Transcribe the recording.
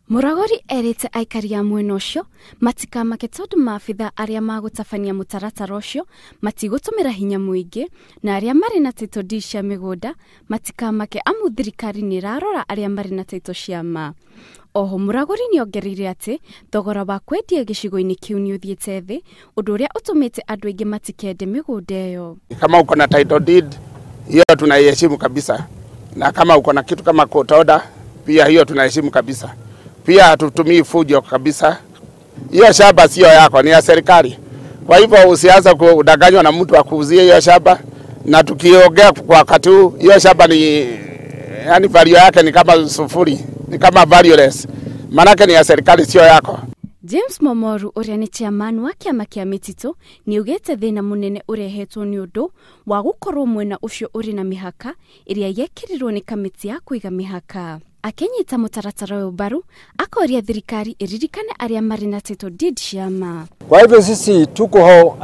Muraguri erĩte aikari a mwena ũcio matikamake tondũ maabitha arĩa magũtabania mũtaratara ũcio matigũtũmĩra hinya mũingĩ na arĩa marĩ na title deed cia mĩgũnda matikamake amu thirikari nĩ ĩrarora arĩa marĩ na title cia ma. Oho Muraguri nĩongereire atĩ thogora wa kwendia gĩcigo-inĩ kĩu nĩ ũthiĩte thĩ, ũndũ ũrĩa ũtũmĩte andũ aingĩ matikende mĩgũnda ĩyo. Kama uko na title deed hiyo tunaiheshimu kabisa, na kama uko na kitu kama court order pia hiyo tunaheshimu kabisa. Pia hatutumii fujo kabisa. Hiyo shamba sio yako, ni ya serikali. Kwa hivyo usianze kudanganywa na mtu akuuzie hiyo shamba, na tukiongea kwa wakati huu hiyo shamba ni yani value yake ni kama sufuri, ni kama valueless. Manake ni ya serikali, sio yako. James Momoru ũrĩa nĩ chairman wa kĩama kĩa mĩtitũ nĩaugĩte thĩna mũnene ũrehetwo nĩ ũndũ wa gũkorwo mwena ũcio ũrĩ na mĩhaka ĩrĩa yekĩrirwo nĩ kamĩtĩ ya kũiga mĩhaka. Akĩnyita mũtaratara ũyũ mbaru akoria thirikari ĩririkane arĩa marĩ na title deed cia ma. Kwa hivyo sisi tuko